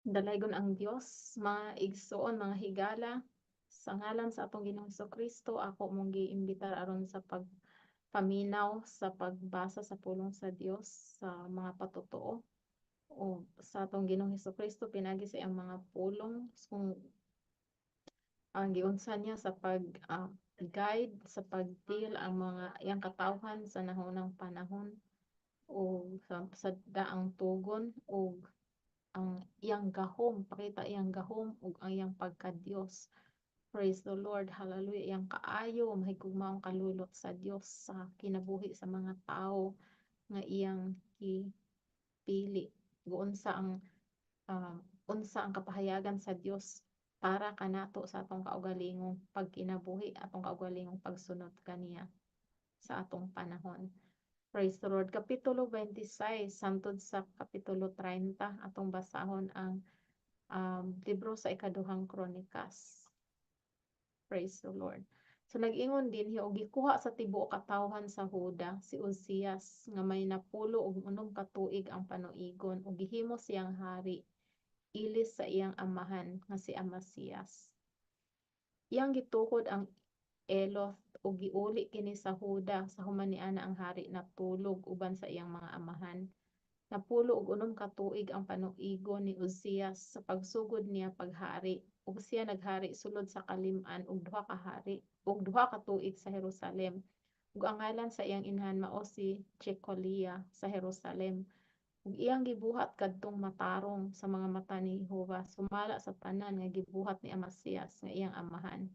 Dalaygon ang Dios, mga igsoon, mga higala, sa ngalan sa atong Ginoong Kristo, ako mong giimbitar aron sa pagpaminaw sa pagbasa sa pulong sa Dios sa mga patotoo o sa atong Ginoong Kristo pinagi sa iyang mga pulong kung ang giunsa niya sa pag guide, sa pag-deal ang mga iyang katawhan sa nahunang panahon o sa daang tugon o ang iyang gahom, pakita iyang gahom ug ang iyang pagka-Dios. Praise the Lord, hallelujah. Iyang kaayo, mahigugmaong kalulot sa Dios sa kinabuhi sa mga tao nga iyang gipili. Unsa ang unsa ang kapahayagan sa Dios para kanato sa atong kaugalingong pagkinabuhi, atong kaugalingong pagsunod kaniya sa atong panahon. Praise the Lord. Kapitulo 26, santod sa Kapitulo 30, atong basahon ang libro sa Ikaduhang Kronikas. Praise the Lord. So nag-ingon din og gikuha sa tibuok katawhan sa Huda si Uzias nga may 96 ka tuig ang panuigon ug gihimo siyang hari ilis sa iyang amahan nga si Amasias. Iyang gitukod ang Eloth ug giuli kini sa Huda sa human niana ang hari natulog uban sa iyang mga amahan. 96 ka tuig ang panuigon ni Uzias sa pagsugod niya paghari ug siya naghari sulod sa kalim-an og duha ka hari og duha ka tuig sa Jerusalem. Ug ang ngalan sa iyang inahan mao si Jecolia sa Jerusalem. Ug iyang gibuhat kadtong matarong sa mga mata ni Jehova, sumala sa tanan nga gibuhat ni Amasias nga iyang amahan.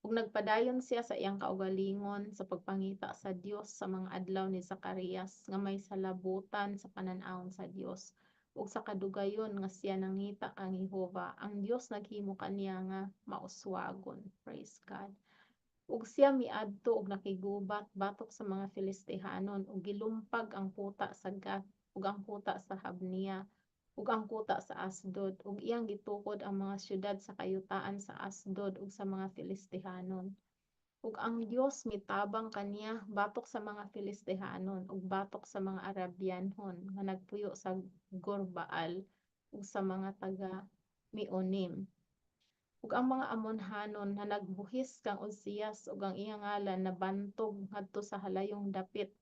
Ug nagpadayon siya sa iyang kaugalingon sa pagpangita sa Dios sa mga adlaw ni Zacarias nga may salabutan sa panan-awon sa Dios. Ug sa kadugayon nga siya nangita kang Jehova, ang Dios naghimo kaniya nga mauswagon. Praise God. Ug siya miadto og nakigubat batok sa mga Filistihanon ug gilumpag ang kuta sa Gath ug ang kuta sa Habnia ug ang kuta sa Asdod, ug iyang gitukod ang mga syudad sa kayutaan sa Asdod ug sa mga Filistihanon. Ug ang Dios mitabang kaniya batok sa mga Filistihanon ug batok sa mga Arabianhon nga nagpuyo sa Gurbaal ug sa mga taga Meonim. Ug ang mga Amonhanon na nagbuhis kang Uzias ug ang iyang ngalan nabantog ngadto sa halayong dapit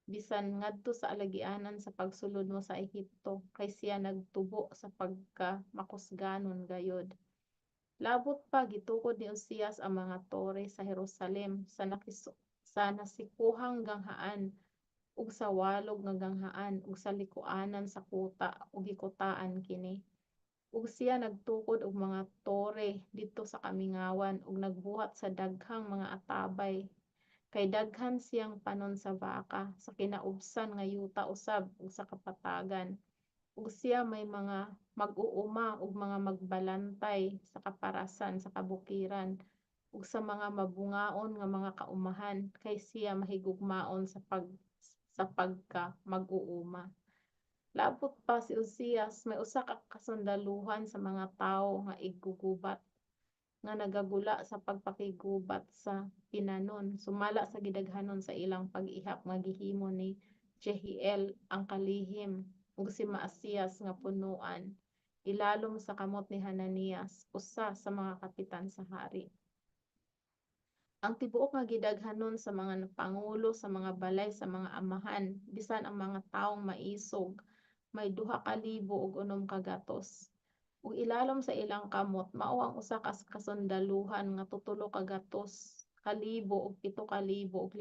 bisan ngadto sa alagianan sa pagsulod mo sa Ehipto, kay siya nagtubo sa pagka makusganon gayod. Labot pa, gitukod ni Uzias ang mga tore sa Jerusalem sa nasikuhang ganghaan ug sa walog nga ganghaan ug sa likuanan sa kuta ug gikutaan kini. Ug siya nagtukod og mga tore didto sa kamingawan ug nagbuhat sa daghang mga atabay, kay daghan siyang panon sa baka sa kinaubsan nga yuta usab ug sa kapatagan. Ug siya may mga mag-uuma ug mga magbalantay sa kaparasan sa kabukiran ug sa mga mabungaon nga mga kaumahan, kay siya mahigugmaon sa pagka mag-uuma. Labot pa, si Uzias may usa ka kasundaluhan sa mga tawo nga iggugubat nga nagagula sa pagpakiggubat sa pinanon, sumala sa gidaghanon sa ilang pag-ihap nga gihimo ni Jehiel ang kalihim ug si Maasias nga punuan, ilalom sa kamot ni Hananias, usa sa mga kapitan sa hari. Ang tibuok nga gidaghanon sa mga pangulo sa mga balay sa mga amahan, bisan ang mga tawong maisog, may 2,600. Ug ilalom sa ilang kamot mao ang usa ka kasundaluhan nga tutulo ka gatos kalibo ug 7,500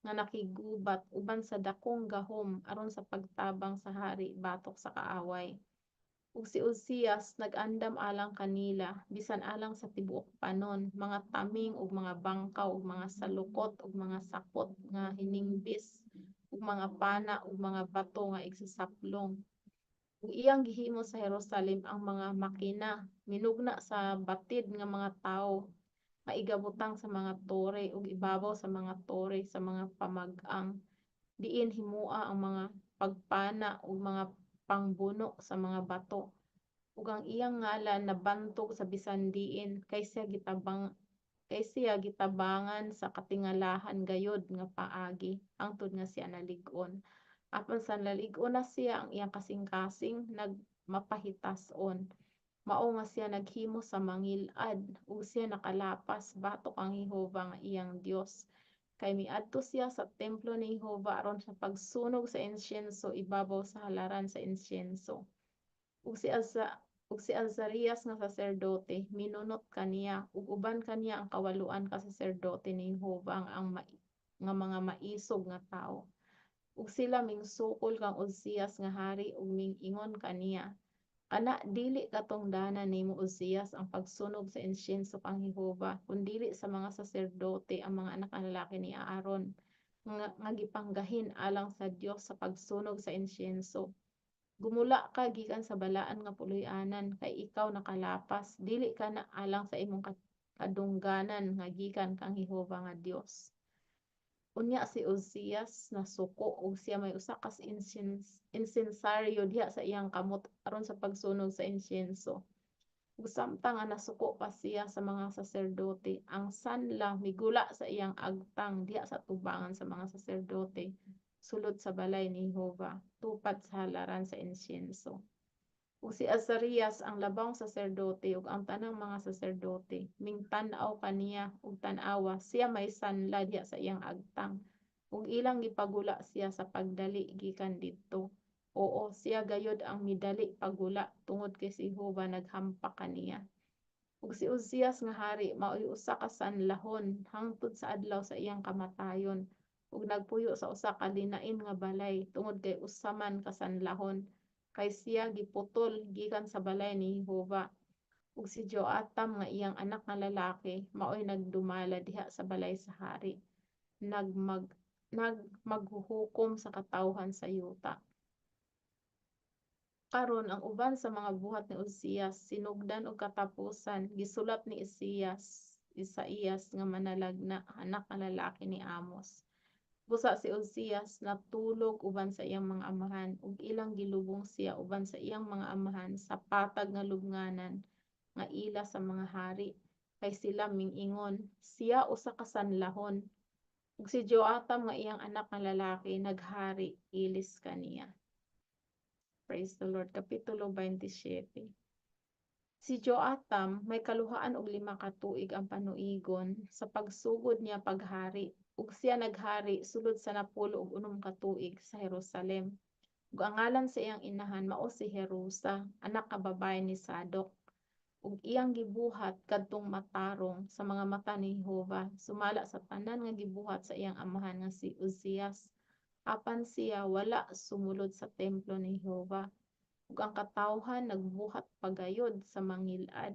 nga nakiggubat uban sa dakong gahom aron sa pagtabang sa hari batok sa kaaway. Ug si Uzias nag-andam alang kanila, bisan alang sa tibuok panon, mga taming ug mga bangkaw ug mga salukot ug mga sapot nga hiningbis ug mga pana ug mga bato nga igsasaplong. Ug iyang gihimo sa Jerusalem ang mga makina minugna sa batid nga mga tawo nga igabutang sa mga tore ug ibabaw sa mga tore sa mga pamag-ang, diin himoa ang mga pagpana ug mga pangbuno sa mga bato. Ug ang iyang ngalan nabantog sa bisan diin, kay siya gitabangan sa katingalahan gayod nga paagi hangtod nga siya nalig-on. Apan sa nalig-on na siya ang iyang kasing-kasing nagmapahitason. Mao nga siya naghimo sa mangilad ug siya nakalapas batok ang Jehova nga iyang Dios. Kay miadto siya sa templo ni Jehova aron sa pagsunog sa insyenso ibabaw sa halaran sa insyenso. Ug si Azarias nga saserdote minunot kaniya ug uban kaniya ang kawaloan ka saserdote ni Jehova nga mga maisog nga tawo. Ug sila mingsukol kang Ozias nga hari ug mingingon kaniya, "Kana dili katungdanan nimo, Ozias, ang pagsunog sa insyenso kang Jehova, kun dili sa mga saserdote, ang mga anak nga lalaki ni Aaron, nga gipanggahin alang sa Dios sa pagsunog sa insyenso. Gumula ka gikan sa balaan nga puloy-anan, kay ikaw nakalapas, dili kana alang sa imong kadungganan nga gikan kang Jehova nga Dios." Unya si Ozias nasuko ug siya may usa ka insensaryo diha sa iyang kamot aron sa pagsunog sa insyenso. Ug samtang nga nasuko pa siya sa mga saserdote, ang sanla migula sa iyang agtang diha sa tubangan sa mga saserdote sulod sa balay ni Jehova, tupad sa halaran sa insyenso. Ug si Azarias ang labawng saserdote ug ang tanang mga saserdote mingtan-aw kaniya ug tan-awa, siya may sanla diha sa iyang agtang, ug ilang gipagula siya sa pagdali gikan didto. Oo, siya gayud ang midali paggula tungod kay si Jehova naghampak kaniya. Ug si Ozias nga hari maoy usa ka sanlahon hangtod sa adlaw sa iyang kamatayon, ug nagpuyo sa usa ka linain nga balay tungod kay usa man ka sanlahon, kay siya giputol gikan sa balay ni Jehova. Ug si Joatam nga iyang anak nga lalaki maoy nagdumala diha sa balay sa hari, nagmaghuhukom sa katawhan sa yuta. Karon ang uban sa mga buhat ni Ozias, sinugdan ug katapusan, gisulat ni Isaías nga manalagna, anak nga lalaki ni Amos. Busa si Ozias natulog uban sa iyang mga amahan, ug ilang gilubong siya uban sa iyang mga amahan sa patag nga lubnganan nga ila sa mga hari, kay sila mingingon, "Siya usa ka sanlahon." Ug si Joatam nga iyang anak nga lalaki naghari ilis kaniya. Praise the Lord. Kapitulo 27. Si Joatam may 25 ka tuig ang panuigon sa pagsugod niya paghari, ug siya naghari sulod sa 16 ka tuig sa Jerusalem. Ug ang ngalan sa iyang inahan mao si Jerusa, anak nga babaye ni Sadok. Ug iyang gibuhat kadtong matarong sa mga mata ni Jehova, sumala sa tanan nga gibuhat sa iyang amahan nga si Ozias. Apan siya wala sumulod sa templo ni Jehova. Ug ang katawhan nagbuhat pagayod sa mangilad.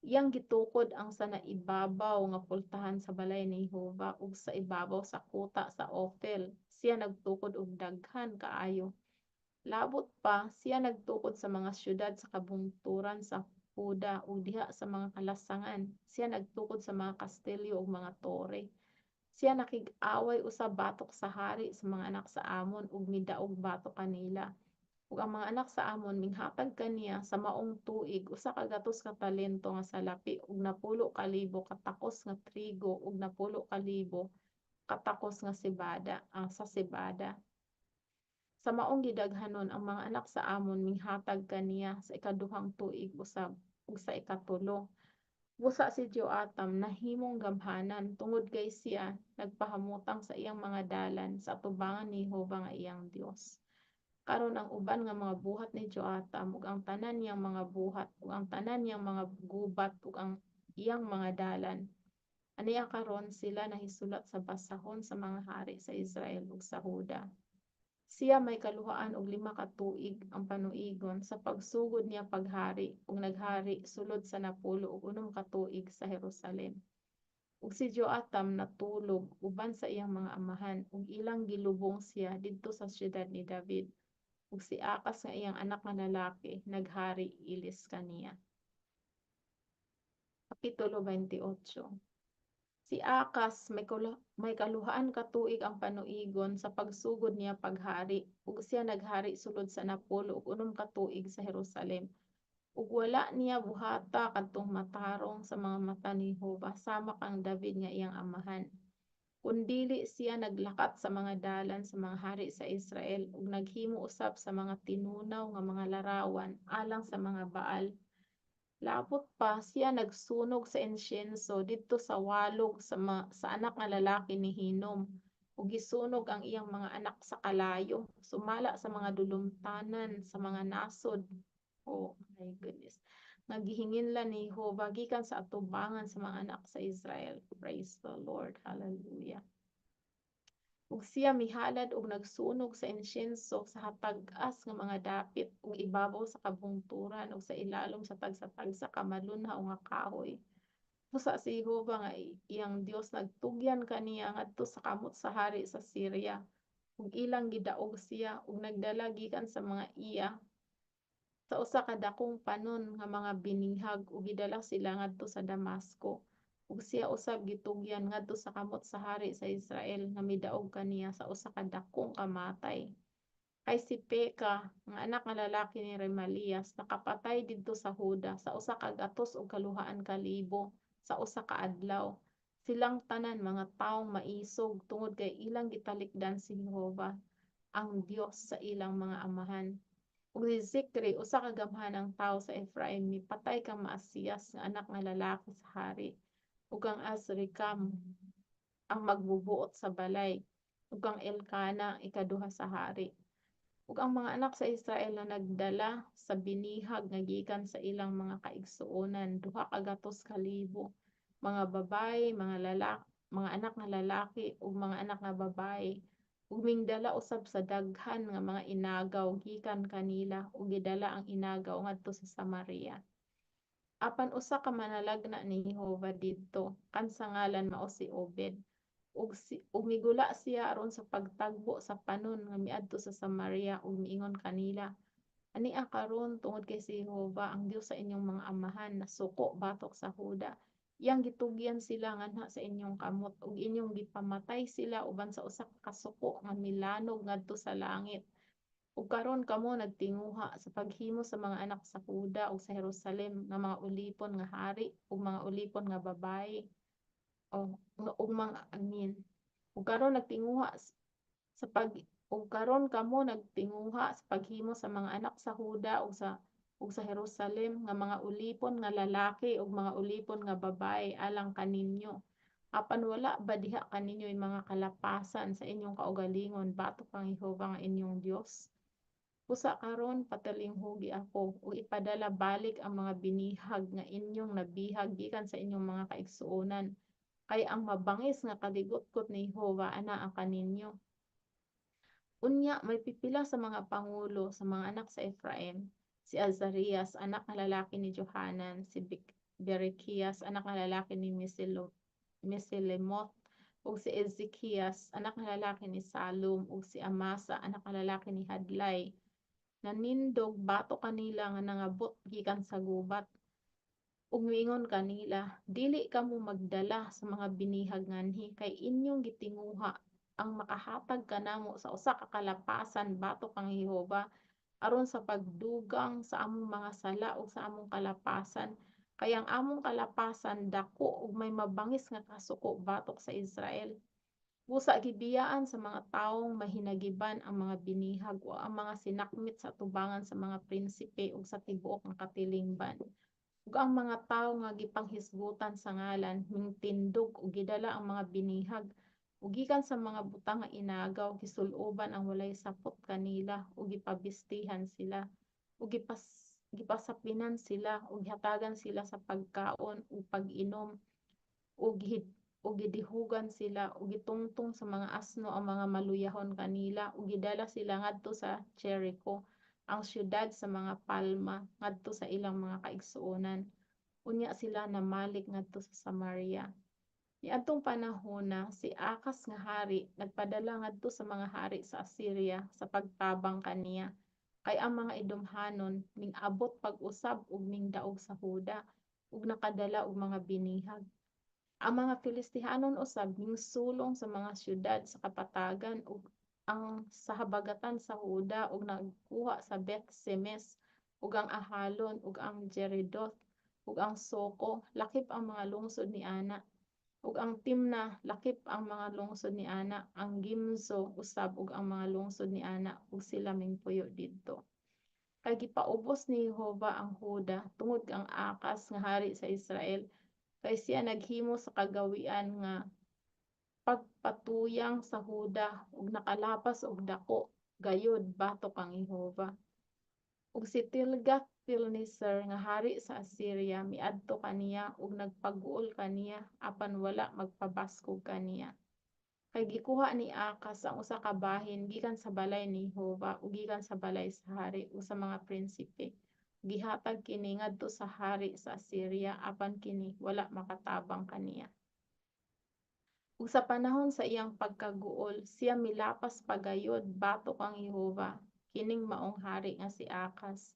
Iyang gitukod ang sa naibabaw nga pultahan sa balay ni Jehova ug sa ibabaw sa kuta sa Ophel. Siya nagtukod og daghan kaayo. Labot pa, siya nagtukod sa mga syudad sa kabungturan sa Juda ug diha sa mga kalasangan. Siya nagtukod sa mga kastilyo ug mga tore. Siya nakig-away usab batok sa hari sa mga anak sa Amon ug midaog batok kanila. Ug ang mga anak sa Amon minghatag kaniya sa maong tuig 100 ka talento nga salapi ug 10,000 ka takos nga trigo ug 10,000 ka takos nga sebada, sa sebada. Sa maong gidaghanon, ang mga anak sa Amon minghatag kaniya sa ikaduhang tuig usab ug sa ikatulo. Busa si Joatam nahimong gamhanan tungod kay siya nagpahamutang sa iyang mga dalan sa atubangan ni Jehova nga iyang Dios. Karon ang uban nga mga buhat ni Joatam ug ang tanan niyang mga buhat ug ang tanan niyang mga gubat ug ang iyang mga dalan, ania karon sila nahisulat sa basahon sa mga hari sa Israel ug sa Juda. Siya may 25 ka tuig ang panuigon sa pagsugod niya paghari ug naghari sulod sa 16 ka tuig sa Jerusalem. Ug si Joatam natulog uban sa iyang mga amahan ug ilang gilubong siya didto sa syudad ni David. Ug si Acas nga iyang anak nga lalaki naghari ilis kaniya. Kapitulo 28. Si Acas may 2 ka tuig ang panuigon sa pagsugod niya paghari ug siya naghari sulod sa 16 ka tuig sa Jerusalem. Ug wala niya buhata kadtong matarong sa mga mata ni Jehova sama kang David nga iyang amahan. Kun dili siya naglakat sa mga dalan sa mga hari sa Israel ug naghimo usab sa mga tinunaw nga mga larawan alang sa mga Baal. Labot pa, siya nagsunog sa insyenso didto sa walog sa anak nga lalaki ni Hinom ug gisunog ang iyang mga anak sa kalayo sumala sa mga dulumtanan sa mga nasod. Oh my goodness. Nga gihinginlan ni Jehova gikan sa atubangan sa mga anak sa Israel. Praise the Lord. Hallelujah. Ug siya mihalad og nagsunog sa insyenso sa hatag-as nga mga dapit ug ibabaw sa kabungturan ug sa ilalom sa tagsa-tagsa ka malunhaw nga kahoy. Busa si Jehova nga iyang Dios nagtugyan kaniya ngadto sa kamot sa hari sa Syria ug ilang gidaog siya ug nagdala gikan sa mga iya sa usa ka dakong panon nga mga binihag ug gidala sila ngadto sa Damasco. Ug siya usab gitugyan ngadto sa kamot sa hari sa Israel nga midaog kaniya sa usa ka dakong kamatay. Kay si Peka nga anak nga lalaki ni Remalias nakapatay didto sa Huda sa 102,000 sa usa ka adlaw. Silang tanan mga tawong maisog tungod kay ilang gitalikdan si Jehova ang Dios sa ilang mga amahan. Ug si Zicri, usa ka gamhanang tawo sa Efraim, mipatay kang Maasías nga anak nga lalaki sa hari, ug kang Azrikam ang magbubuot sa balay, ug kang Elkana ang ikaduha sa hari. Ug ang mga anak sa Israel na nagdala sa binihag nga gikan sa ilang mga kaigsuonan, 200,000, mga babaye, mga lalaki, mga anak nga lalaki ug mga anak nga babaye, ug mingdala usab sa daghan nga mga inagaw gikan kanila ug gidala ang inagaw ngadto sa Samaria. Apan usa ka manalagna ni Jehova didto, kan sa ngalan mao si Obed. Ug migula siya aron sa pagtagbo sa panon nga miadto sa Samaria ug miingon kanila, "Ania karon tungod kay si Jehova ang Dios sa inyong mga amahan nasuko batok sa Huda, iyang gitugyan sila nganha sa inyong kamot ug inyong gipamatay sila uban sa usa ka kasuko nga milanog ngadto sa langit. Ug karon kamo nagtinguha sa paghimo sa mga anak sa Huda ug sa Jerusalem nga mga ulipon nga hari ug mga ulipon nga babaye ug mga amin. Ug karon kamo nagtinguha sa paghimo sa mga anak sa Huda ug sa Jerusalem nga mga ulipon nga lalaki ug mga ulipon nga babaye alang kaninyo. Apan wala ba diha kaninyo'y mga kalapasan sa inyong kaugalingon batok kang Jehova nga inyong Dios? Busa karon patalinghugi ako ug ipadala balik ang mga binihag nga inyong nabihag gikan sa inyong mga kaigsuonan, kay ang mabangis nga kaligotkot ni Jehova anaa kaninyo." Unya may pipila sa mga pangulo sa mga anak sa Efraim, si Azarias anak nga lalaki ni Johanan, si Berechias anak nga lalaki ni Mesilemoth, ug si Ezekias anak nga lalaki ni Salum, ug si Amasa anak nga lalaki ni Hadlai, nanindog batok kanila nga nangabot gikan sa gubat ug miingon kanila, "Dili kamo magdala sa mga binihag nganhi kay inyong gitinguha ang makahatag kanamo sa usa ka kalapasan batok kang Jehova aron sa pagdugang sa among mga sala ug sa among kalapasan, kay ang among kalapasan dako ug may mabangis nga kasuko batok sa Israel." Busa gibiyaan sa mga tawong mahinagiban ang mga binihag o ang mga sinakmit sa atubangan sa mga prinsipe ug sa tibuok nga katilingban. Ug ang mga tawo nga gipanghisgutan sa ngalan mingtindog ug gidala ang mga binihag, ug gikan sa mga butang nga inagaw gisul-oban ang walay sapot kanila ug gipabistihan sila ug gipasapinan sila ug gihatagan sila sa pagkaon ug pag-inom ug gidihugan sila ug gitungtong sa mga asno ang mga maluyahon kanila ug gidala sila ngadto sa Jericho, ang syudad sa mga palma, ngadto sa ilang mga kaigsuonan. Unya sila namalik ngadto sa Samaria. Niadtong panahona si Acaz nga hari nagpadala ngadto sa mga hari sa Assyria sa pagtabang kaniya, kay ang mga Edomhanon ming-abot pag-usab ug mingdaog sa Huda ug nakadala og mga binihag. Ang mga Filistihanon usab mingsulong sa mga syudad sa kapatagan ug ang sa habagatan sa Huda ug nagkuha sa Beth Semes ug ang Ajalon ug ang Geridoth ug ang Soco, lakip ang mga lungsod niana. Ug ang Timna lakip ang mga lungsod niana, ang Gimzo usab ug ang mga lungsod niana, ug sila mingpuyo didto. Kay gipaubos ni Jehova ang Huda tungod kang Akas nga hari sa Israel, kay siya naghimo sa kagawian nga pagpatuyang sa Huda ug nakalapas og dako gayud batok kang Jehova. Ug si Tilgath-Pilneser nga hari sa Assyria miadto kaniya ug nagpaguol kaniya, apan wala magpabaskog kaniya. Kay gikuha ni Akas ang usa ka bahin gikan sa balay ni Jehova ug gikan sa balay sa hari ug sa mga prinsipe. Gihatag kini ngadto sa hari sa Assyria, apan kini wala makatabang kaniya. Ug sa panahon sa iyang pagkaguol, siya milapas pagayod batok kang Jehova kining maong hari nga si Akas.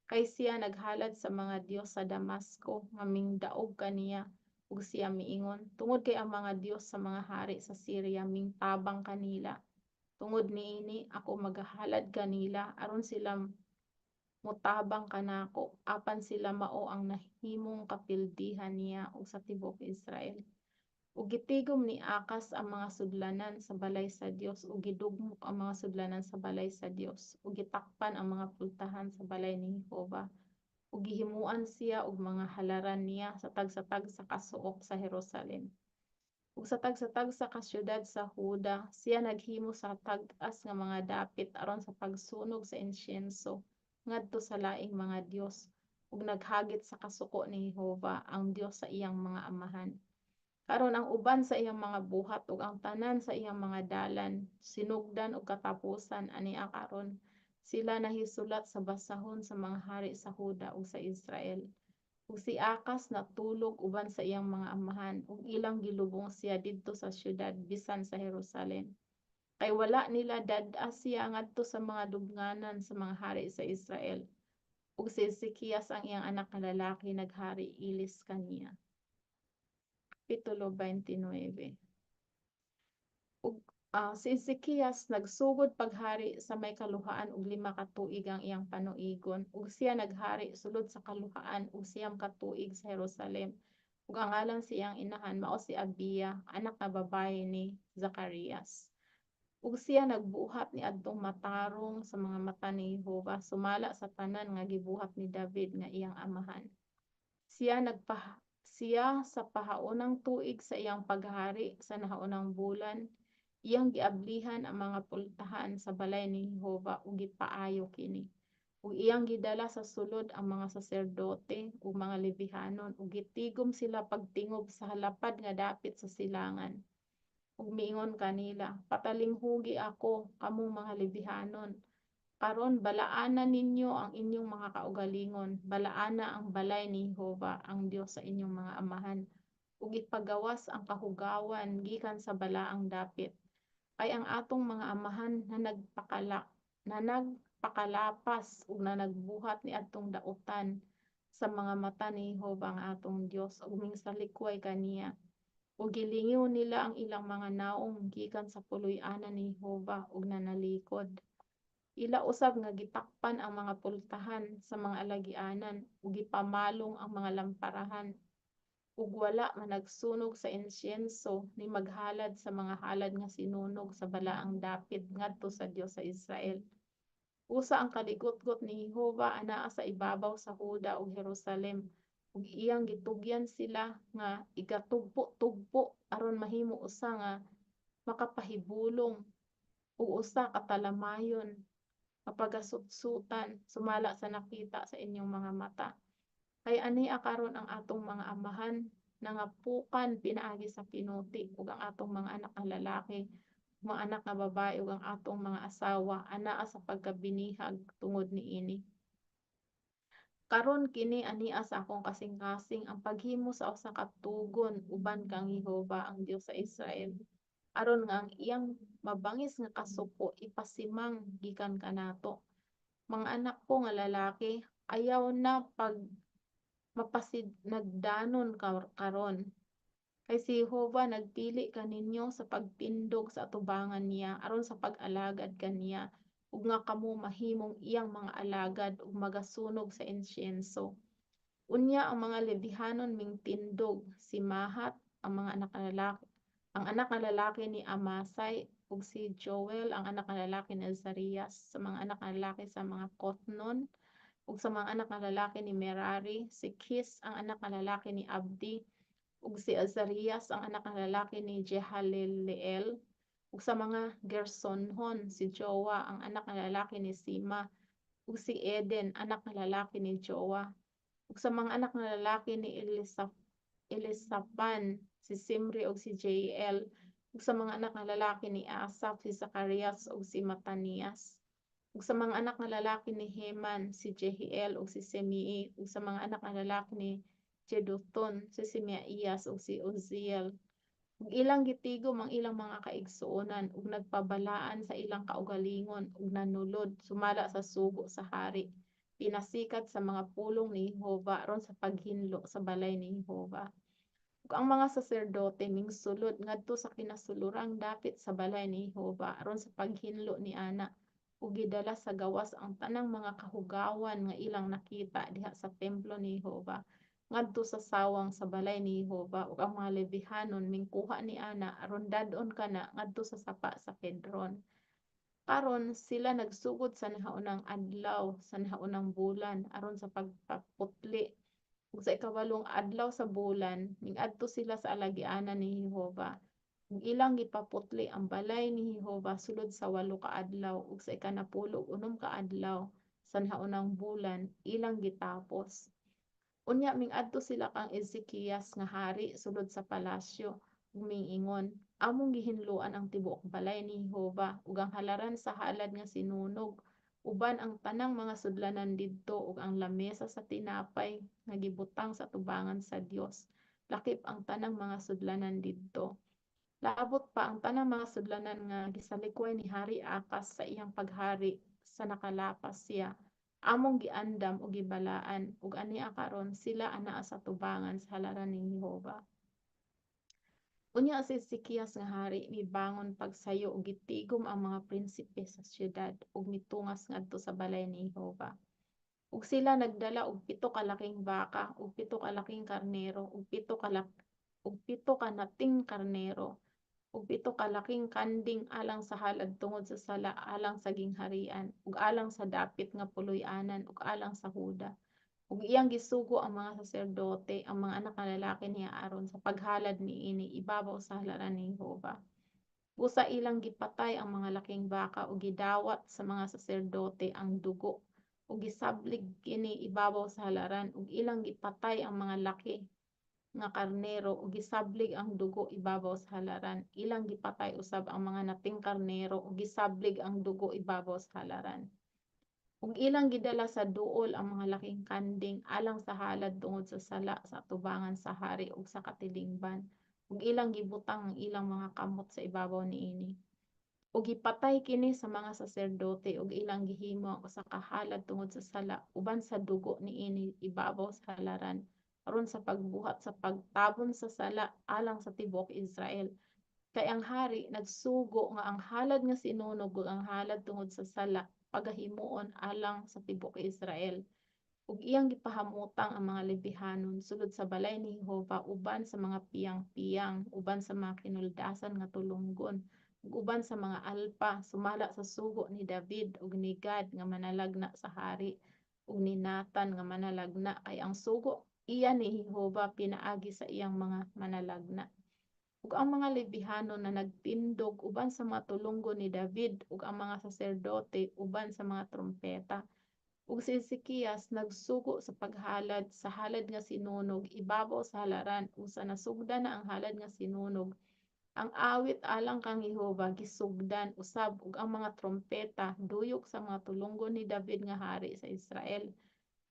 Kay siya naghalad sa mga diyos sa Damasco nga mingdaog kaniya, ug siya miingon, "Tungod kay ang mga diyos sa mga hari sa Syria mingtabang kanila. Tungod niini ako magahalad kanila aron sila motabang kanako," apan sila mao ang nahimong kapildihan niya ug sa tibuok Israel. Ug gitigom ni Akas ang mga sudlanan sa balay sa Dios ug gidugmok ang mga sudlanan sa balay sa Dios ug gitakpan ang mga pultahan sa balay ni Jehova ug gihimuan siya og mga halaran niya sa tagsa-tagsa ka suok sa Jerusalem. Ug sa tagsa-tagsa ka syudad sa Huda siya naghimo sa tag-as nga mga dapit aron sa pagsunog sa insyenso ngadto sa laing mga dios ug naghagit sa kasuko ni Jehova ang Dios sa iyang mga amahan. Karon ang uban sa iyang mga buhat ug ang tanan sa iyang mga dalan, sinugdan ug katapusan, ania karon sila nahisulat sa basahon sa mga hari sa Huda ug sa Israel. Ug si Akas natulog uban sa iyang mga amahan ug ilang gilubong siya didto sa syudad bisan sa Jerusalem. Kay wala nila dad-a siya ngadto sa mga lubnganan sa mga hari sa Israel. Ug si Ezekias ang iyang anak nga lalaki naghari ilis kaniya. Kapitulo 29. Ug si Ezekias nagsugod paghari sa may 25 ka tuig ang iyang panuigon, ug siya naghari sulod sa 29 ka tuig sa Jerusalem. Ug ang ngalan sa iyang inahan mao si Abia, anak nga babaye ni Zacarias. Ug siya nagbuhat niadtong matarong sa mga mata ni Jehova, sumala sa tanan nga gibuhat ni David nga iyang amahan. Siya sa pahaunang tuig sa iyang paghari, sa nahaunang bulan, iyang giablihan ang mga pultahan sa balay ni Jehova ug gipaayo kini. Ug iyang gidala sa sulod ang mga saserdote ug mga Levihanon ug gitigom sila pagtingob sa halapad nga dapit sa silangan. Ug miingon kanila, "Patalinghugi ako kamong mga Levihanon. Karon balaana ninyo ang inyong mga kaugalingon, balaana ang balay ni Jehova ang Dios sa inyong mga amahan, ug ipagawas ang kahugawan gikan sa balaang dapit. Kay ang atong mga amahan na nagpakalapas ug na nagbuhat niadtong dautan sa mga mata ni Jehova ang atong Dios ug mingsalikway kaniya. Ug gilingiw nila ang ilang mga naong gikan sa puloy-anan ni Jehova ug nanalikod. Ila usab nga gitakpan ang mga pultahan sa mga alagianan ug gipamalong ang mga lamparahan ug wala managsunog sa insyenso ni maghalad sa mga halad nga sinunog sa balaang dapit ngadto sa Dios sa Israel. Usa ang kaligutgot ni Jehova anaa sa ibabaw sa Huda ug Jerusalem ug iyang gitugyan sila nga igatugpo-tugpo aron mahimo usa nga makapahibulong ug usa ka talamayon mapagasutsutan, sumala sa nakita sa inyong mga mata. Kay ania karon ang atong mga amahan nangapukan pinaagi sa pinuti, ug ang atong mga anak nga lalaki, mga anak nga babae ug ang atong mga asawa anaa sa pagkabinihag tungod niini. Karon kini ania sa akong kasing-kasing ang paghimo sa usa ka tugon uban kang Jehova ang Dios sa Israel, aron nga ang iyang mabangis nga kasuko ipasimang gikan kanato. Mga anak ko nga lalaki, ayaw na pag mapasinagdanon karon. Kay si Jehova nagpili kaninyo sa pagtindog sa atubangan niya aron sa pag-alagad kaniya ug nga kamo mahimong iyang mga alagad ug magasunog sa insyenso." Unya ang mga Levihanon mingtindog, si Mahat, Ang mga anak nga lalaki, ang anak nga lalaki ni Amasai, ug si Joel, ang anak nga lalaki ni Azarias. Sa mga anak nga lalaki sa mga Kothnon, ug sa mga anak nga lalaki ni Merari, si Kis, ang anak nga lalaki ni Abdi, ug si Azarias, ang anak nga lalaki ni Jehaleleel. Ug sa mga Gersonhon, si Joa, ang anak nga lalaki ni Sima, ug si Eden, anak nga lalaki ni Joa. Ug sa mga anak nga lalaki ni Elisaphan, si Simri ug si Jael. Ug sa mga anak nga lalaki ni Asaph, si Zacarias ug si Matanias. Ug sa mga anak nga lalaki ni Heman, si Jehiel ug si Simei. Ug sa mga anak nga lalaki ni Jeduthun, si Semaías ug si Uziel. Ug ilang gitigom ang ilang mga kaigsuonan ug nagpabalaan sa ilang kaugalingon ug nanulod sumala sa sugo sa hari, pinasikat sa mga pulong ni Jehova, aron sa paghinlo sa balay ni Jehova. Ug ang mga saserdote mingsulod ngadto sa kinasulurang dapit sa balay ni Jehova aron sa paghinlo niana, ug gidala sa gawas ang tanang mga kahugawan nga ilang nakita diha sa templo ni Jehova ngadto sa sawang sa balay ni Jehova, ug ang mga Levihanon mingkuha niana aron dad-on kana ngadto sa sapa sa Kedron. Karon sila nagsugod sa nahaunang adlaw sa nahaunang bulan aron sa pagpaputli, ug sa ikawalong adlaw sa bulan mingadto sila sa alagianan ni Jehova. Ug ilang gipaputli ang balay ni Jehova sulod sa 8 ka adlaw, ug sa ikanapulo ug 6 ka adlaw sa nahaunang bulan ilang gitapos. Unya mingadto sila kang Ezekias nga hari sulod sa palasyo ug miingon, "Among gihinloan ang tibuok balay ni Jehova ug ang halaran sa halad nga sinunog uban ang tanang mga sudlanan didto ug ang lamesa sa tinapay nga gibutang sa atubangan sa Dios, lakip ang tanang mga sudlanan didto. Labot pa ang tanang mga sudlanan nga gisalikway ni Hari Acaz sa iyang paghari sa nakalapas siya, among giandam ug gibalaan, ug ania karon sila anaa sa atubangan sa halaran ni Jehova." Unya si Ezekias nga hari mibangon pagsayo ug gitigom ang mga prinsipe sa syudad ug mitungas ngadto sa balay ni Jehova. Ug sila nagdala og 7 ka laking baka ug 7 ka laking karnero ug 7 ka nating karnero ug 7 ka laking kanding alang sa halad tungod sa sala, alang sa gingharian ug alang sa dapit nga puloy-anan ug alang sa Huda. Ug iyang gisugo ang mga saserdote, ang mga anak nga lalaki ni Aaron, sa paghalad niini ibabaw sa halaran ni Jehova. Busa ilang gipatay ang mga laking baka ug gidawat sa mga saserdote ang dugo ug gisablig kini ibabaw sa halaran, ug ilang gipatay ang mga laki nga karnero ug gisablig ang dugo ibabaw sa halaran. Ilang gipatay usab ang mga nating karnero ug gisablig ang dugo ibabaw sa halaran. Ug ilang gidala sa duol ang mga laking kanding alang sa halad tungod sa sala sa atubangan sa hari ug sa katilingban, ug ilang gibutang ang ilang mga kamot sa ibabaw niini. Ug gipatay kini sa mga saserdote ug ilang gihimo ang usa ka halad tungod sa sala uban sa dugo niini ibabaw sa halaran, aron sa pagbuhat sa pagtabon sa sala alang sa tibuok Israel. Kay ang hari nagsugo nga ang halad nga sinunog ug ang halad tungod sa sala pagahimuon alang sa tibuok Israel. Ug iyang gipahamutang ang mga Levihanon sulod sa balay ni Jehova uban sa mga piyang-piyang, uban sa mga kinuldasan nga tulunggon, ug uban sa mga alpa, sumala sa sugo ni David ug ni Gad nga manalagna sa hari ug ni Nathan nga manalagna, kay ang sugo iya ni Jehova pinaagi sa iyang mga manalagna. Ug ang mga Levihanon na nagtindog uban sa mga tulunggon ni David ug ang mga saserdote uban sa mga trumpeta. Ug si Ezekias nagsugo sa paghalad sa halad nga sinunog ibabaw sa halaran, ug sa nasugdan na ang halad nga sinunog, ang awit alang kang Jehova gisugdan usab ug ang mga trumpeta duyok sa mga tulunggon ni David nga hari sa Israel.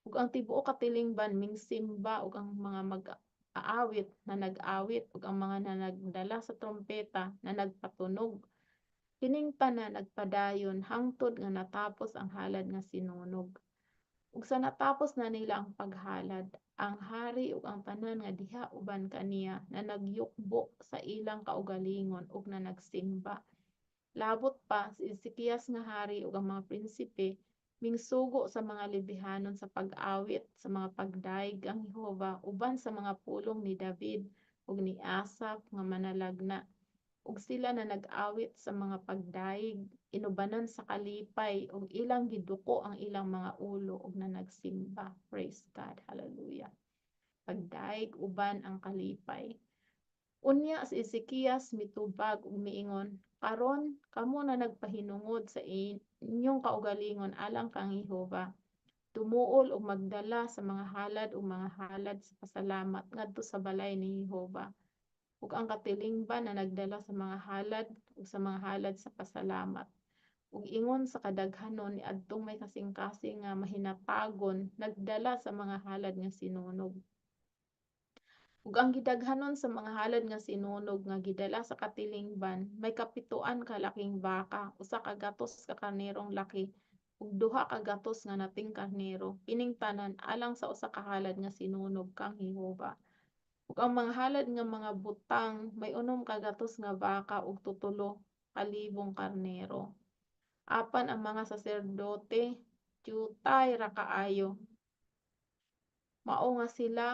Ug ang tibuok katilingban mingsimba, ug ang mga mag-aawit na nag-awit ug ang mga nanagdala sa trumpeta na nagpatunog. Kining tanan nagpadayon hangtod nga natapos ang halad nga sinunog. Ug sa natapos na nila ang paghalad, ang hari ug ang tanan nga diha uban kaniya na nagyukbo sa ilang kaugalingon ug na nagsimba. Labot pa si Ezekias nga hari ug ang mga prinsipe mingsugo sa mga Levihanon sa pag-awit sa mga pagdayeg ang Jehova uban sa mga pulong ni David ug ni Asaph nga manalagna. Ug sila na nag-awit sa mga pagdayeg inubanan sa kalipay ug ilang giduko ang ilang mga ulo ug nanagsimba. Praise God. Hallelujah. Pagdayeg uban ang kalipay. Unya si Ezekias mitubag ug miingon, "Karon kamo na nagpahinungod sa inyong kaugalingon alang kang Jehova. Tumuol og magdala sa mga halad ug mga halad sa pasalamat ngadto sa balay ni Jehova." Ug ang katilingban na nagdala sa mga halad ug sa mga halad sa pasalamat. Ug ingon sa kadaghanon niadtong may kasing-kasing nga mahinatagon nagdala sa mga halad nga sinunog. Ug ang gidaghanon sa mga halad nga sinunog nga gidala sa katilingban may kapitoan ka laking baka, 100 ka karnerong laki, ug 200 nga nating karnero, kining tanan alang sa usa ka halad nga sinunog kang Jehova. Ug ang mga halad nga mga butang may 600 nga baka ug 7,000 karnero. Apan ang mga saserdote dyutay ra kaayo, mao nga sila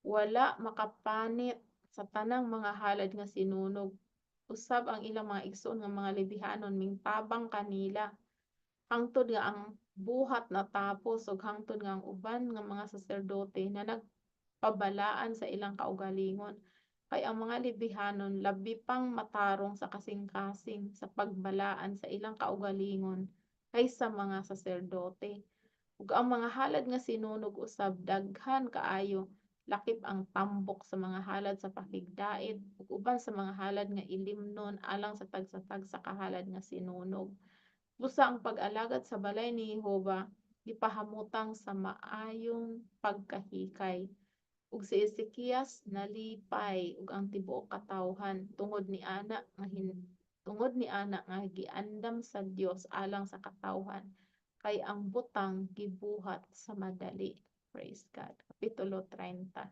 wala makapanit sa tanang mga halad nga sinunog. Usab ang ilang mga igsoon nga mga Lebihanon mingtabang kanila hangtod nga ang buhat natapos ug hangtod nga ang uban nga mga saserdote na nagpabalaan sa ilang kaugalingon, kay ang mga Lebihanon labi pang matarong sa kasing-kasing sa pagbalaan sa ilang kaugalingon kaysa mga saserdote. Ug ang mga halad nga sinunog usab daghan kaayo, lakip ang tambok sa mga halad sa pakigdait ug uban sa mga halad nga ilimnon alang sa tagsa-tagsa ka halad nga sinunog. Busa ang pag-alagad sa balay ni Jehova gipahamutang sa maayong pagkahikay. Ug si Ezekias nalipay ug ang tibuok katawhan tungod ni ana nga giandam sa Dios alang sa katawhan, kay ang butang gibuhat sa madali. Praise God. Kapitulo 30.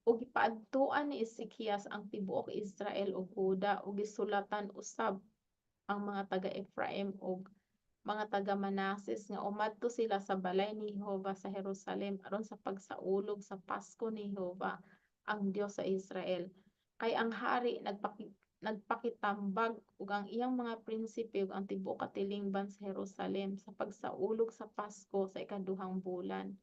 Ug gipaadtuan ni Ezekias ang tibuok Israel ug Juda ug gisulatan usab ang mga taga-Efraim ug mga taga-Manases nga umadto sila sa balay ni Jehova sa Jerusalem aron sa pagsaulog sa Pasko ni Jehova, ang Dios sa Israel. Kay ang hari nagpakitambag ug ang iyang mga prinsipe ug ang tibuok katilingban sa Jerusalem sa pagsaulog sa Pasko sa ikaduhang bulan.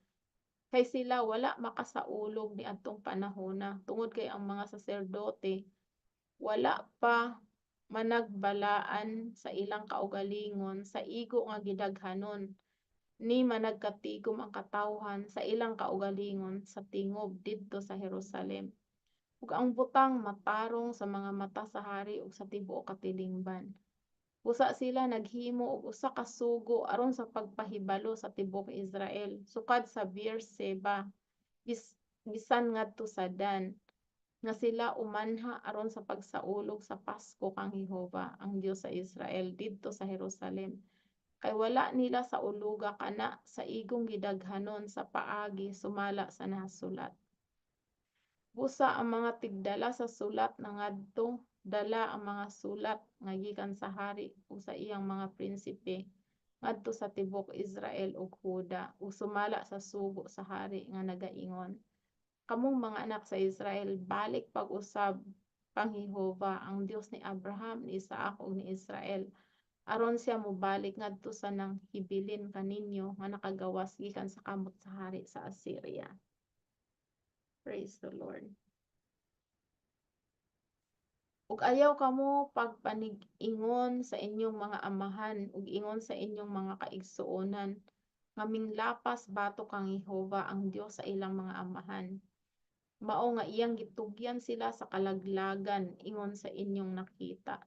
Kay sila wala makasaulog niadtong panahona tungod kay ang mga saserdote wala pa managbalaan sa ilang kaugalingon sa igo nga gidaghanon, ni managkatigom ang katawhan sa ilang kaugalingon sa tingob didto sa Jerusalem. Ug ang butang matarong sa mga mata sa hari ug sa tibuok katilingban. Busa sila naghimo og usa ka sugo aron sa pagpahibalo sa tibuok Israel sukad sa Beerseba bisan ngadto sa Dan, nga sila umanha aron sa pagsaulog sa Pasko kang Jehova, ang Dios sa Israel, didto sa Jerusalem. Kay wala nila sauluga kana sa igong gidaghanon sa paagi sumala sa nasulat. Busa ang mga tigdala sa sulat nangadto dala ang mga sulat nga gikan sa hari ug sa iyang mga prinsipe ngadto sa tibuok Israel ug Juda ug sumala sa sugo sa hari nga nagaingon, "Kamong mga anak sa Israel, balik pag-usab kang Jehova, ang Dios ni Abraham, ni Isaac ug ni Israel, aron siya mobalik ngadto sa nang hibilin kaninyo nga nakagawas gikan sa kamot sa hari sa Assyria." Praise the Lord. Ug ayaw kamo pagpanig-ingon sa inyong mga amahan ug ingon sa inyong mga kaigsuonan nga minglapas batok kang Jehova, ang Dios sa ilang mga amahan. Mao nga iyang gitugyan sila sa kalaglagan ingon sa inyong nakita.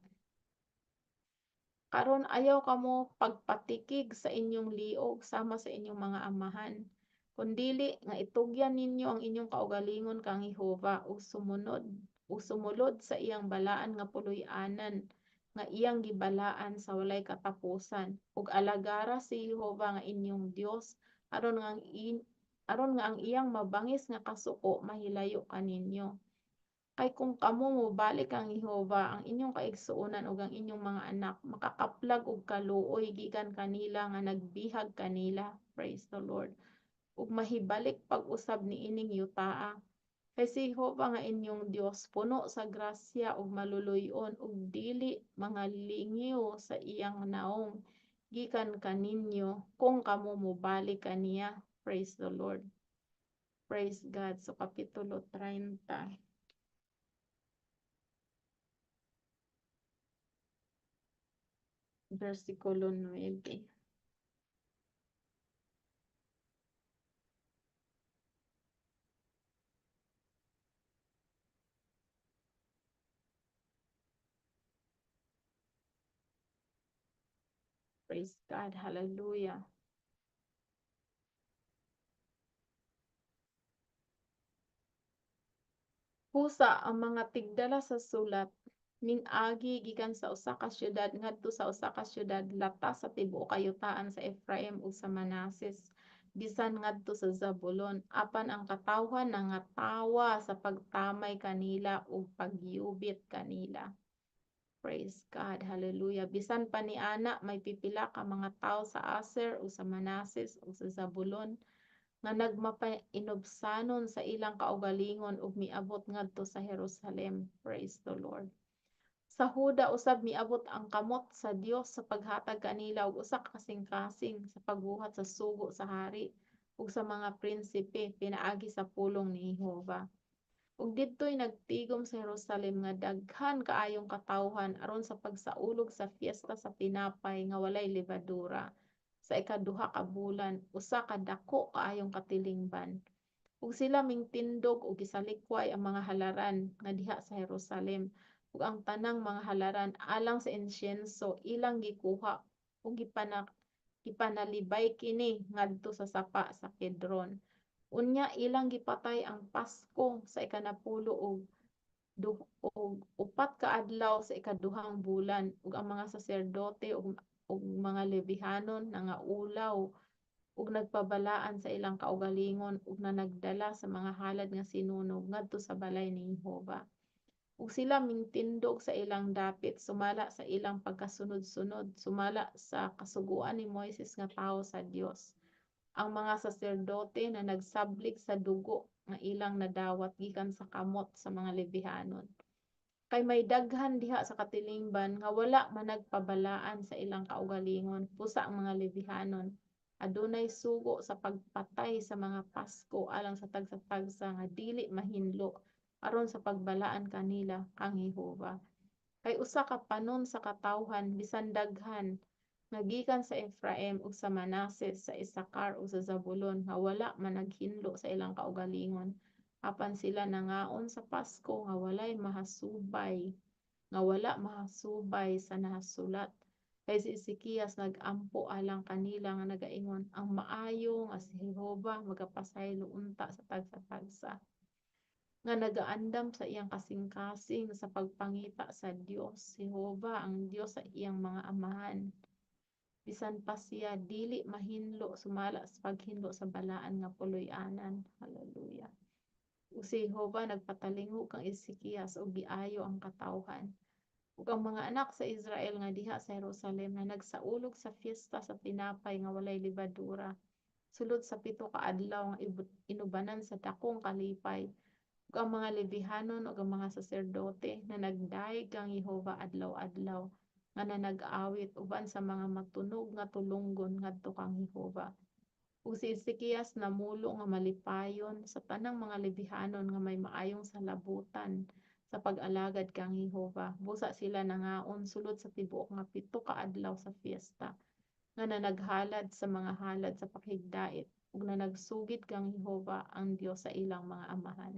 Karon ayaw kamo pagpatikig sa inyong liog sama sa inyong mga amahan. Kun dili nga itugyan ninyo ang inyong kaugalingon kang Jehova ug sumunod ug sumulod sa iyang balaan nga puloy-anan nga iyang gibalaan sa walay katapusan, ug alagara si Jehova nga inyong Dios aron nga ang iyang mabangis nga kasuko mahilayo kaninyo. Kay kung kamo mobalik kang Jehova, ang inyong kaigsuonan ug ang inyong mga anak makakaplag og kaluoy gikan kanila nga nagbihag kanila. Praise the Lord. Ug mahibalik pag-usab niining yutaa. Kay si Jehova nga inyong Dios puno sa grasya ug maluluy-on ug dili mangalingiw sa iyang naong gikan kaninyo kung kamo mobalik kaniya. Praise the Lord. Praise God. So Kapitulo 30. Versikulo 9. Praise God. Hallelujah. Busa ang mga tigdala sa sulat ming-agi gikan sa usa ka syudad ngadto sa usa ka syudad latas sa tibuok kayutaan sa Efraim ug sa Manases bisan ngadto sa Zabulon, apan ang katawhan nangatawa sa pagtamay kanila ug pagyubit kanila. Praise God. Hallelujah. Bisan pa niana may pipila ka mga tawo sa Aser ug sa Manases ug sa Zabulon nga nagmapainubsanon sa ilang kaugalingon ug miabot ngadto sa Jerusalem. Praise the Lord. Sa Huda usab miabot ang kamot sa Dios sa paghatag kanila og usa ka kasing-kasing sa pagbuhat sa sugo sa hari ug sa mga prinsipe pinaagi sa pulong ni Jehova. Ug didto'y nagtigom sa Jerusalem nga daghan kaayong katawhan aron sa pagsaulog sa fiesta sa tinapay nga walay lebadura sa ikaduha ka bulan, usa ka dako kaayong katilingban. Ug sila mingtindog og gisalikway ang mga halaran nga diha sa Jerusalem ug ang tanang mga halaran alang sa insyenso ilang gikuha ug gipanalibay kini ngadto sa sapa sa Kidron. Unya ilang gipatay ang Pasko sa ikanapulo og upat ka adlaw sa ikaduhang bulan, ug ang mga saserdote ug mga Levihanon nangaulaw ug nagpabalaan sa ilang kaugalingon ug nanagdala sa mga halad nga sinunog ngadto sa balay ni Jehova. Ug sila mingtindog sa ilang dapit sumala sa ilang pagkasunod-sunod sumala sa kasuguan ni Moises nga tawo sa Dios. Ang mga saserdote na nagsablik sa dugo nga ilang nadawat gikan sa kamot sa mga Levihanon. Kay may daghan diha sa katilingban nga wala man nagpabalaan sa ilang kaugalingon, busa ang mga Levihanon adunay sugo sa pagpatay sa mga Pasko alang sa tagsa-tagsa nga dili mahinlo aron sa pagbalaan kanila kang Jehova. Kay usa ka panon sa katawhan bisan daghan nga gikan sa Efraim ug sa Manases, sa Isakar ug sa Zabulon nga wala man naghinlo sa ilang kaugalingon, apan sila nangaon sa Pasko nga walay mahasubay, nga wala mahasubay sa nahasulat. Kay si Ezekias nag-ampo alang kanila nga nagaingon, ang maayo nga si Jehova magapasaylo unta sa tagsa-tagsa nga nagaandam sa iyang kasing-kasing sa pagpangita sa Dios, Jehova ang Dios sa iyang mga amahan. Bisan pa siya dili mahinlo sumala sa paghinlo sa balaan nga puloy-anan. Hallelujah. Ug si Jehova nagpatalingog kang Ezekias ug giayo ang katawhan. Ug ang mga anak sa Israel nga diha sa Jerusalem na nagsaulog sa fiesta sa tinapay nga walay lebadura sulod sa 7 ka adlaw nga inubanan sa dakong kalipay. Ug ang mga Levihanon ug ang mga saserdote na nagdayeg kang Jehova adlaw-adlaw nga nanag-awit uban sa mga matunog nga tulunggon ngadto kang Jehova. Ug si Ezekias namulo nga malipayon sa tanang mga Levihanon nga may maayong salabutan sa pag-alagad kang Jehova. Busa sila nangaon sulod sa tibuok nga 7 ka adlaw sa fiesta nga nanaghalad sa mga halad sa paghigdait ug nanagsugid kang Jehova ang Dios sa ilang mga amahan.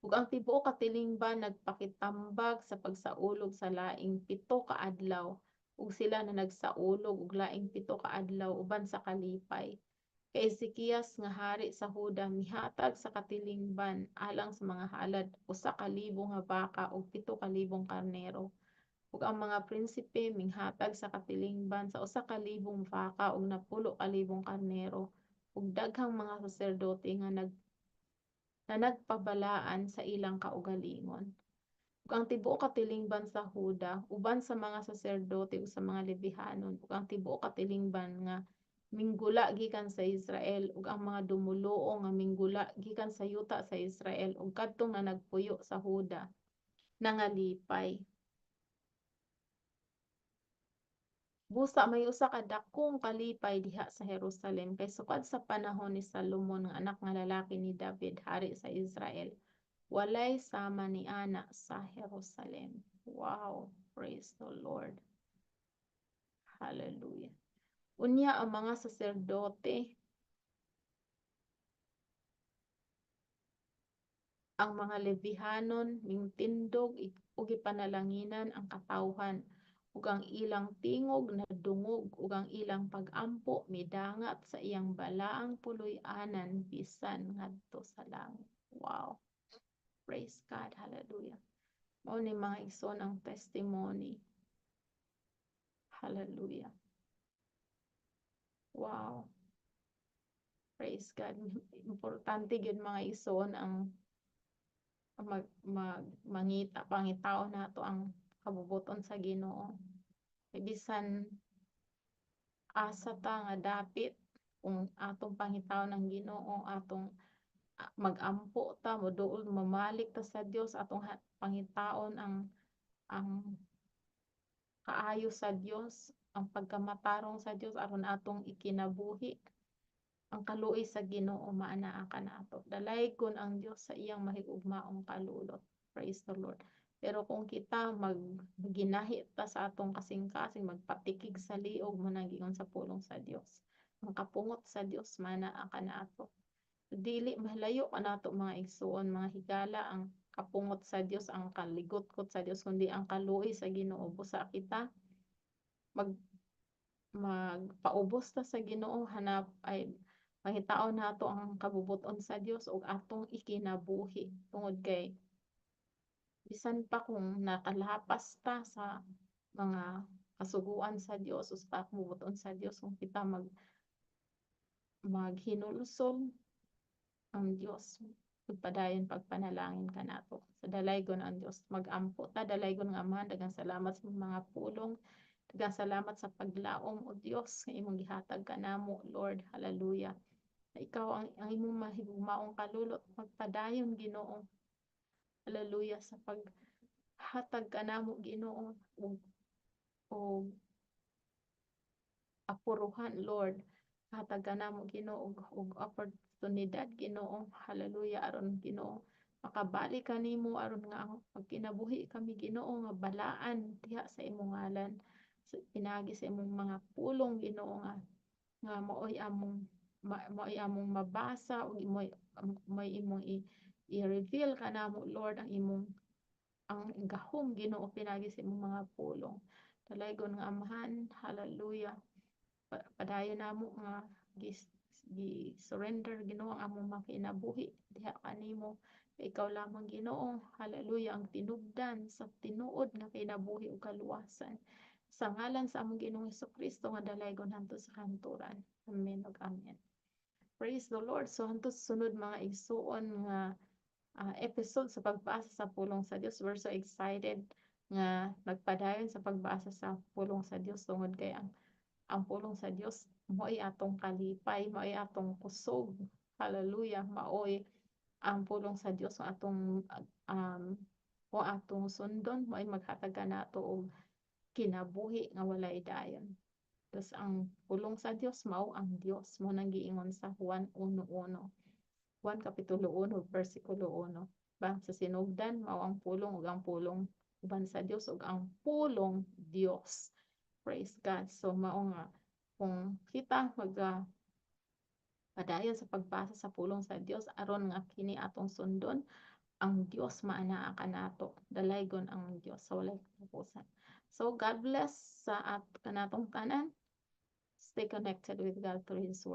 Ug ang tibuok katilingban nagpakitambag sa pagsaulog sa laing 7 ka adlaw, ug sila na nagsaulog og laing 7 ka adlaw uban sa kalipay. Kay Ezekias nga hari sa Huda mihatag sa katilingban alang sa mga halad 1,000 nga baka ug 7,000 karnero. Ug ang mga prinsipe minghatag sa katilingban sa 1,000 baka ug 90,000 karnero, ug daghang mga saserdote nga nagpabalaan sa ilang kaugalingon. Ug ang tibuok katilingban sa Huda uban sa mga saserdote ug sa mga Levihanon, ug ang tibuok katilingban nga Minggula gikan sa Israel ug ang mga dumoluong nga minggula gikan sa yuta sa Israel ug kadtong nga nagpuyo sa Huda nangalipay. Busa may usa ka dakong kalipay diha sa Jerusalem kay sukad sa panahon ni Salomon nga anak nga lalaki ni David, hari sa Israel, walay sama niana sa Jerusalem. Wow, praise the Lord. Hallelujah. Unya ang mga saserdote, ang mga Levihanon mingtindog ug gipanalanginan ang katawhan, ug ang ilang tingog nadungog ug ang ilang pag-ampo midangat sa iyang balaang puloy-anan bisan ngadto sa langit. Wow. Praise God. Hallelujah. Mao ni, mga igsoon, ang testimony. Hallelujah. Wow. Praise God. Importante gyud, mga igsoon, ang mag, mag mangita pangitaon nato ang kabubuton sa Ginoo. Kay bisan asa ta nga dapit, kung atong pangitaon ang Ginoo, atong magampo ta, moduol, mamalik ta sa Dios, atong pangitaon ang kaayo sa Dios, ang pagkamatarong sa Dios aron atong ikinabuhi. Ang kaluoy sa Ginoo maanaa kanato. Dalaygon ang Dios sa iyang mahigugmaong kalulot. Praise the Lord. Pero kung kita mag ginahi ta sa atong kasing-kasing, magpatikig sa liog mo nang giingon sa pulong sa Dios. Ang kapungot sa Dios manaa kanato. Dili malayo kanato, mga igsuon, mga higala, ang kapungot sa Dios, ang kaligotkot sa Dios, kundi ang kaluoy sa Ginoo. Busa kita magpaubos ta sa Ginoo, hanap ay pangitaon nato ang kabubuton sa Dios ug atong ikinabuhi, tungod kay bisan pa kung nakalapas ta sa mga kasuguan sa Dios o sa kabubuton sa Dios, kung kita maghinulsol, ang Dios magpadayon pagpanalangin kanato. Sa dalaygon ang Dios, magampo ta. Dalaygon nga Amahan, daghang salamat sa mga pulong. Daghang salamat sa paglaom, o Dios, nga imong gihatag kanamo, Lord. Hallelujah. Na ikaw ang imong mahigugmaong kalulot magpadayon, Ginoo. Hallelujah, sa paghatag kanamo, Ginoo, ug apuruhan, Lord. Hatag kanamo, Ginoo, og oportunidad, Ginoo. Hallelujah, aron, Ginoo, makabalik kanimo, aron nga ang pagkinabuhi kami, Ginoo, nga balaan diha sa imong ngalan sa pinaagi sa imong mga pulong, Ginoo, nga maoy among mabasa ug mo'y imong i-reveal kanamo, Lord, ang imong ang gahom, Ginoo, pinaagi sa imong mga pulong. Dalaygon nga Amahan, hallelujah. Padayon namo nga gi surrender, Ginoo, ang among makinabuhi diha kanimo. Ikaw lamang, Ginoo, hallelujah, ang tinubdan sa tinuod nga kinabuhi ug kaluwasan. Sa ngalan sa among Ginoong Kristo nga dalaygon hangtod sa kahangturan. Amen ug amen. Praise the Lord. So hangtod sunod, mga igsuon, nga episode sa pagbasa sa pulong sa Dios. We're so excited nga nagpadayon sa pagbasa sa pulong sa Dios tungod kay ang pulong sa Dios mao'y atong kalipay, mao'y atong kusog. Hallelujah. Mao'y ang pulong sa Dios ang atong o atong sundon, mao'y maghatag kanato og kinabuhi nga walay dayon. Tas ang pulong sa Dios mao ang Dios, mao nang giingon sa Juan 1:1. Juan kapitulo 1 bersikulo 1. Ba sa sinugdan mao ang pulong, ug ang pulong uban sa Dios, ug ang pulong Dios. Praise God. So mao nga kung kita maga padayon sa pagbasa sa pulong sa Dios aron nga kini atong sundon, ang Dios maanaa kanato. Dalaygon ang Dios sa walay katapusan. So God bless sa at kanatong tanan. Stay connected with God through His Word.